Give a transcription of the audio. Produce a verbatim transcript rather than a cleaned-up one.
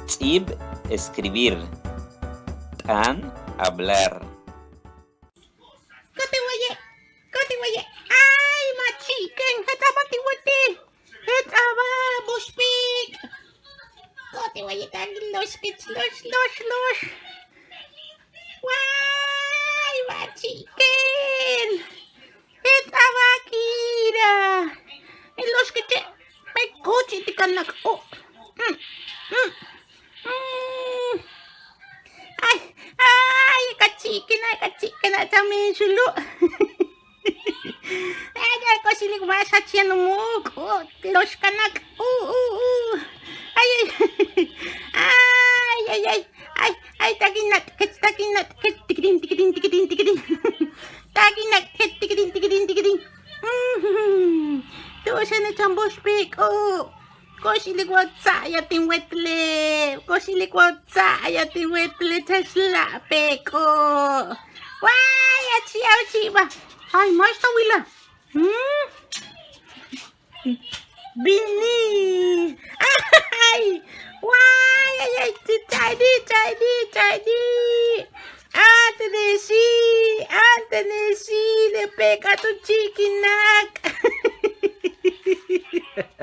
Ts'íib, escribir. T'aan, hablar. Ko'ote' waye', ko'ote' waye'. Ay, ma' chi'iken, jets'abaj ti' wéetel. Jets'abaj, boox piik'. Ko'ote' waye', taak in looxkech, loox, loox, loox. Waay, ma' chi'iken. Jets'abaj, k'iira'. In looxkeche', bey kúuchil ti' kanak u. Mm, mm, mm. Ay, ay, ka chi'iken, ay, ka chi'iken, a chan míin xulu'. Ay, ay, ko'ox ilik wa jach yaan u muuk', u loox kanak u, u, u. Ay, ay, ay, ay, ay, ay, taak in na'tkech, taak in na'tkech, tikitin, tikitin, tikitin, tikitin. Taak in na'tkech, tikitin, tikitin, tikitin. Tu'ux yaan chan boox piik' u. Ko'ox ilik wa u tsa'ayal tin wéetele', ko'ox ilik wa u tsa'ayal tin wéetele', jach la'ab piik' u. Waay, jach ya'ab u chi'ibal. Ay, máax ta wilaj. Bini. Ay, waay, ay, ay, ch'a'idi', ch'a'idi', ch'a'idi'.